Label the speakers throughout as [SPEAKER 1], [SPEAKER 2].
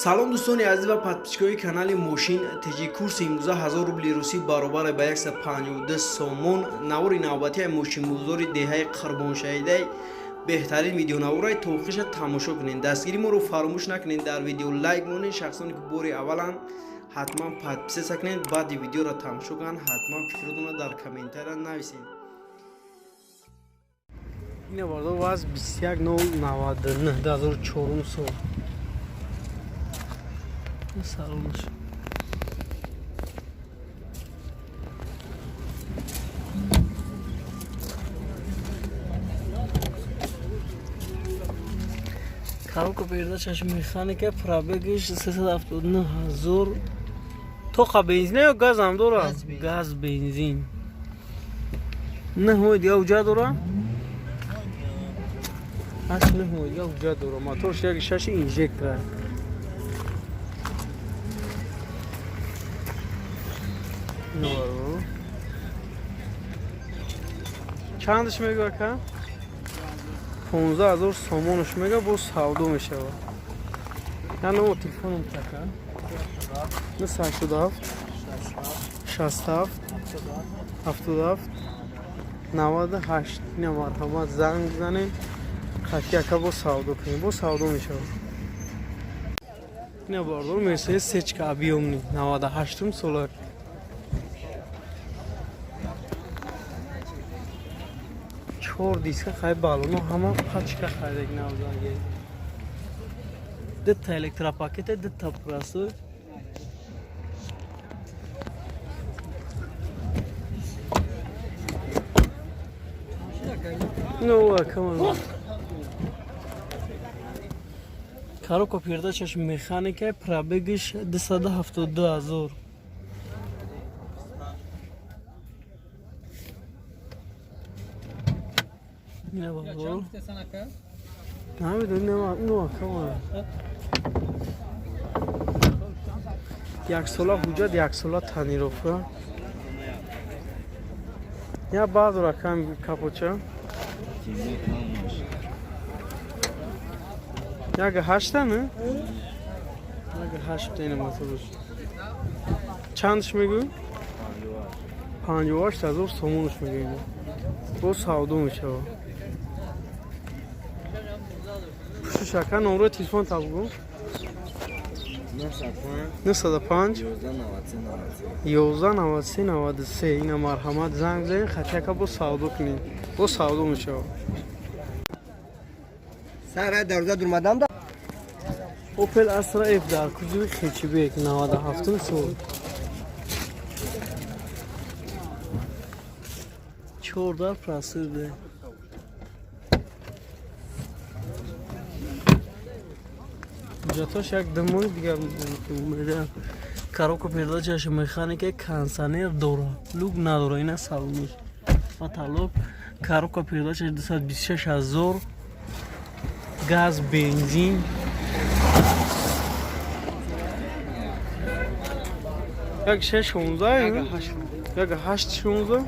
[SPEAKER 1] Салом, дӯстони азиз ва подписчикои канали Мошин ТЖ. Курси имрӯза 1000 рубли русӣ баробар ба 152 сомон. Навори навбатии мошинбозори деҳаи Қурбоншаҳидаи беҳтарин видеонаворай то охириша тамошо кунед. Дастгири моро фаромӯш накунед, дар видео лайк монед. Шахсоне ки бори авваланд, ҳатман подписаться кунед. Баъди видеоро тамошо кунанд, ҳатман фикротонро дар комментария нависед. Ина бардор, ваз 21.099, 2004 сол. Салонаш коробка передачаш механика, пробегиш 379 ҳазор. Тоқа бензин ё газам дора? Газ, бензин. Нӯҳ моҳи дига ҳуҷҷат дора, 8-9 моҳи дига ҳуҷҷат дора. Моторш як шаши инжектора. Чандаш мега, ака? 15 000 сомонаш мега, боз савдо мешавад. Я номер телефоном така: 987 67 77 98. Ина марҳамат, занг бизанед, хати ака боз савдо кунем, боз савдо мешавад. Ина бардор, Мерседес сечка объёмный, 98-ум сола. Чор диска, хай, балоно ҳама пачка хайдаг, навзаге. Дта электропакете, дта простой. Ну, камон. Коробка передачаш механика, пробегиш 272 ҳазор. Ина бабо. Намедонам, ну, камон. Як сола ҳуҷҷат, як сола тонировка. Я баъду ракам капоча. Як ҳашта, не? Як ҳашт ина моторш. Чандш мегӯ? 58 000 сомонш мегӯем. Боз савдо мешавад. Пушти шака номрои телефон та бугӯ. 905 11 93 93. Ина марҳамат, занг занед, хатяка боз савдо кунед. Боз савдо мешавад.
[SPEAKER 2] Сара дарвоза дурмадам да.
[SPEAKER 1] Opel Astra F дар кузови хэтчбек, 97 сол. Чордар простой. Ҳуҷҷатош як 2 моҳи дигар омеда. Коробка передачаш механика, кондиционер дора, люк надора. Ина салониш. Потолок, коробка передачаш 226 ҳазор, газ, бензин. Як шаш шонздаҳ, як ҳашт шонздаҳ,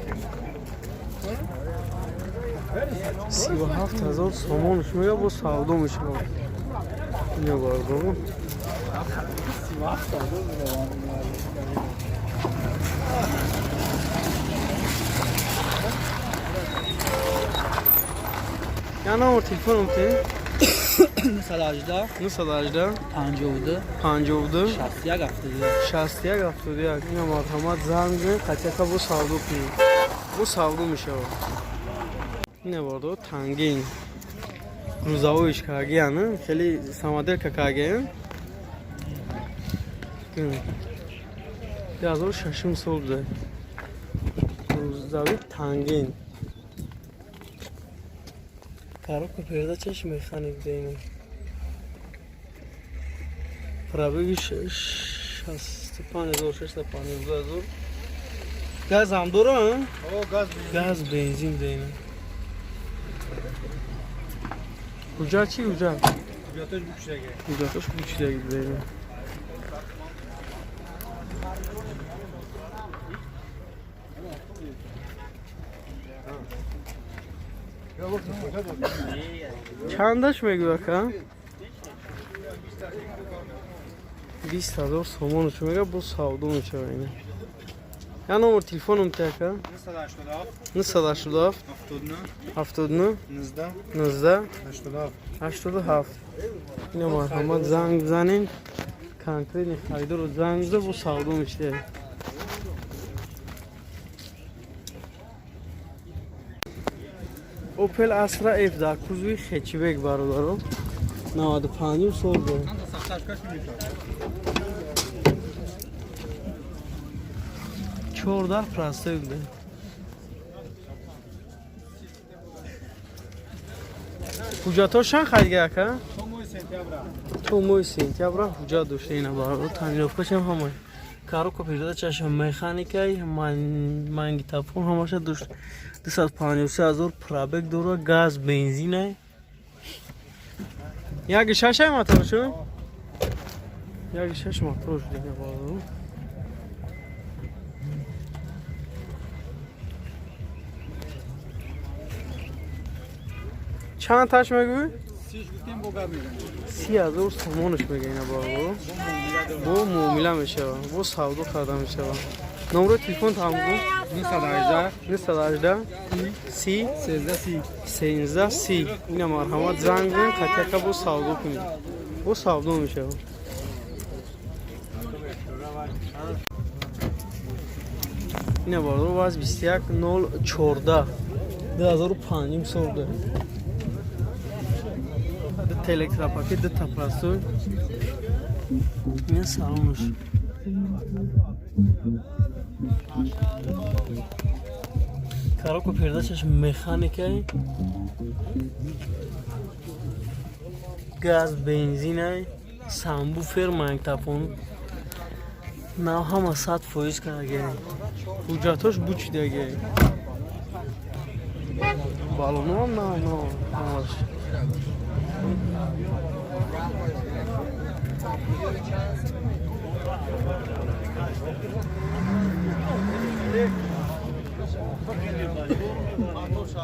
[SPEAKER 1] 37 000 сомонш мега, боз савдо мешавад. Ина бардор. Я номер телефоном те?
[SPEAKER 2] 918
[SPEAKER 1] 918
[SPEAKER 2] 52
[SPEAKER 1] 52
[SPEAKER 2] 61 71.
[SPEAKER 1] 61 71. Ина марҳамат, занг занед, хатяка бо савдо кунед. Бо савдо мешавад. Ина бардор, тангин. Грузовойш кагиян, хеле самоделка кагиян. 2006 сол буда. Грузовик тангин. Коробка передачаш механик буда. Пробеги 65 000, 652 ҳазор. Газ ҳам дора?
[SPEAKER 2] О, газ.
[SPEAKER 1] Газ, бензин буда ина. Ҳуҷҷат чӣ, ҳуҷҷат?
[SPEAKER 2] Ҳуҷҷатош букшидаги.
[SPEAKER 1] Ҳуҷҷатош букшидаги буда ина. Чандаш мегӯ, ака? 20 000 сомонаш мега, бо савдо мешава ина. Я номер телефоном така?
[SPEAKER 2] 987.
[SPEAKER 1] 987.
[SPEAKER 2] 79.
[SPEAKER 1] 79.
[SPEAKER 2] 19.
[SPEAKER 1] 19.
[SPEAKER 2] 87.
[SPEAKER 1] 87. Ина марҳамат, занг бизанем. Конкретный харидорро занг биза, бо савдо мешава. Opel Astra F дар кузови хэтчбек, бародаро, 95 сол дорад. Чордар простой буда. Ҳуҷҷатҳо чанд харидга, ака? То моҳи сентябра ҳуҷҷат дошта ина, бародар. Тонировкашам ҳамаи, коробка передачашам механикай, магнитофон ҳамаша дошт. 253 000 пробег дора, газ, бензинай. Яки шашай моторшу, яки шаш мотор шуда, бародар. Чанд таш мегӯй? 30 000 сомонаш мега ина, бародар, бо муомила мешава, бо савдо карда мешава. Номерои телефон там гу?
[SPEAKER 2] 918.
[SPEAKER 1] 918 30.
[SPEAKER 2] 13 30.
[SPEAKER 1] 13 30. Ина марҳамат, занг бизанед, қатияка бо савдо кунед, бо савдо мешава. Ина, бародар, ваз 21 0 14 2005 сол да. Дута электропакет, дута простой. Ина салонаш. Коробка передачаш механикай, газ, бензинай, сабвуфер, магнитофон нав, ҳама 100% кардаги. Ҳуҷҷатош бучидаги, балоноам нав нав ҳамаш.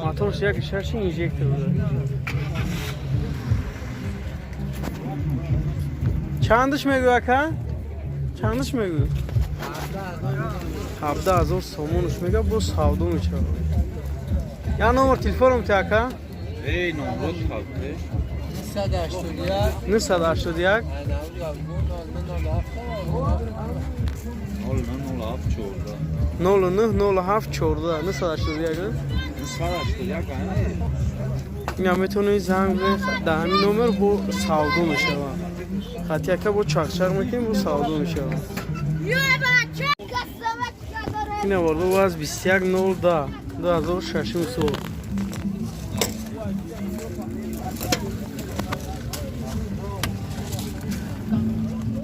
[SPEAKER 1] Моторш яки шаши инжектор буда. Чандаш мегӯ, ака? Чандаш мегӯ? 17 000 сомонаш мега, бо савдо мешавад. Я номер телефоном ти, ака?
[SPEAKER 3] Эй, номрод халте.
[SPEAKER 1] 981.
[SPEAKER 3] 0907 14.
[SPEAKER 1] 09 07 14 981.
[SPEAKER 3] 981 ане.
[SPEAKER 1] Ина метавонед занг бизанед дар ҳамин номер, бо савдо мешавад. Хати ака бо чақчақ мекунем, бо савдо мешавад. Ина вордо ваз 21 0 2006 сол.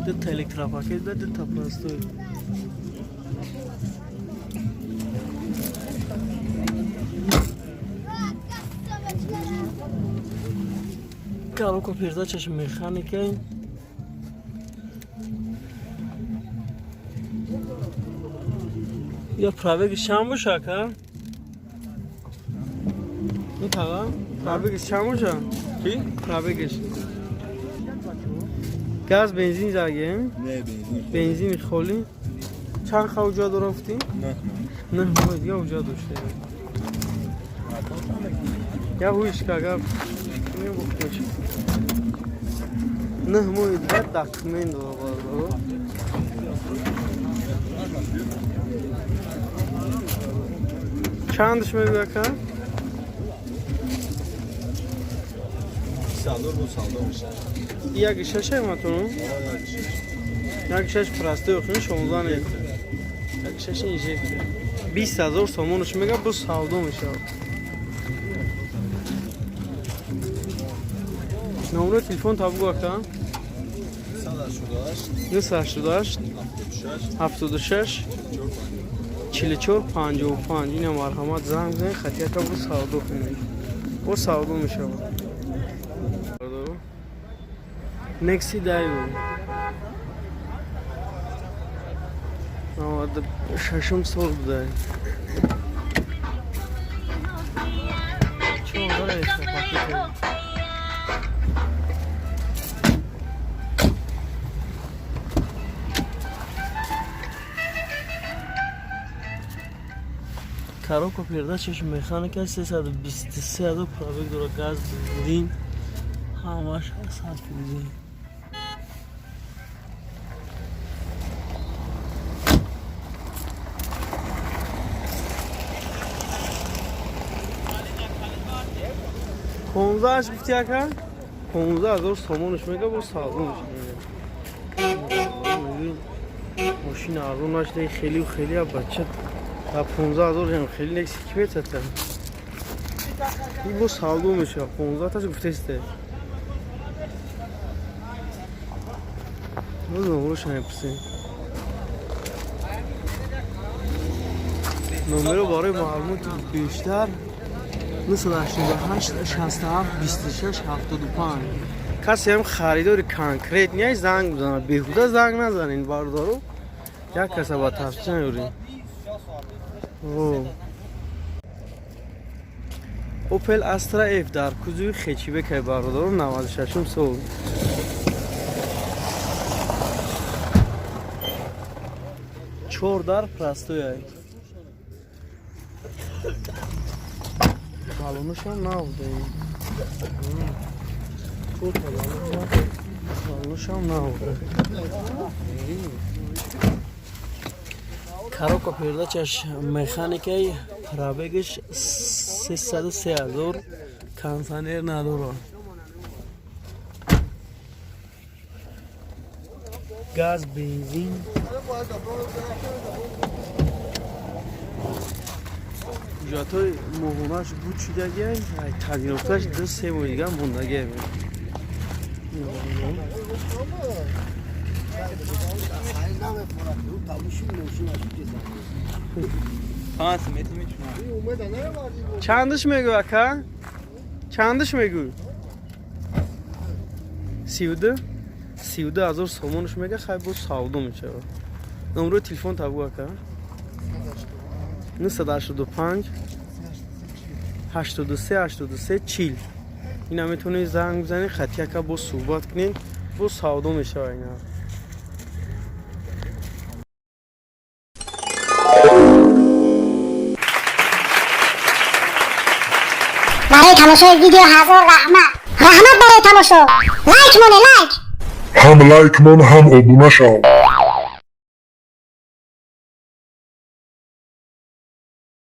[SPEAKER 1] Дута электропакет да дута простой. Коробка передачаш механика. Я пробеги чанд боша, ака? Ну тага? Пробегиш чанд боша?
[SPEAKER 3] Ки?
[SPEAKER 1] Пробегиш. Газ, бензин заги?
[SPEAKER 3] Не, бензин.
[SPEAKER 1] Бензини холӣ. Чанд ха ҳуҷҷат дора гуфтӣ?
[SPEAKER 3] Не.
[SPEAKER 1] 9 моҳ дига ҳуҷҷат дошта. Я ҳуишка гап. Мебухмоч. 9 моҳи дига документ дора, бародаро. Чандаш мегӯ, ака?
[SPEAKER 3] Савдо бо савдо мешавад.
[SPEAKER 1] Яки шашай матону? Яки шаш простой охин, 16 не. Яки шаш инжектор. 20 000 сомонаш мега, бо савдо мешавад. Номерои телефон та бугу, ака?
[SPEAKER 3] 988.
[SPEAKER 1] 988. 76. 44 55. Ина марҳамат, занг бизанед, хатияка бо савдо кунед. Бо савдо мешавад. Некси Дайву. 96 сол буда. Чорда электропакет. Коробка передачаш механика, 323 ҳазор пробег дора, газ, бензин, ҳамаш 100%. 15 гуфти, ака? 15 000 сомонаш мега, бо савдо. Мошин арзон нашда, хелиу хеле бача, та 15 000 ҳам хеле некси, ки метата бо савдо мешава. 15 таш гуфтесте, боз номероша мепурсем. Номеро барои маълумоти бештар 988 67 26 75. Касе ҳам харидори конкретный занг бизанад, беҳуда занг назанин, бародаро, як каса ба тафсир наёрем. Opel Astra F дар кузови хэтчбекай, бародаро, 96 сол. Чор дар, простояй, балонушам нав даем, балонушам нав. Коробка передачаш механикай, пробегаш 303 ҳазор, кондиционер надорад, газ, бензин. Ҳуҷҷатҳои моҳонаш буд шудагиай, тагирёфташ 2-3 моҳ дига мондагиай. Чандаш мегӯ, ака? Чандаш мегӯ? 32 32 ҳазор сомонаш мега, хай, боз савдо мешавад. Номрои телефон табгӯ, ака. 985 83 83 40. Ина метавонед занг бизанед, хати ака боз суҳбат кунед, боз савдо мешавад ина.
[SPEAKER 4] Барои тамошои видео ҳазор раҳмат, раҳмат барои тамошо. Лайк моне, лайк.
[SPEAKER 5] Ҳам лайк мон, ҳам обуна шав.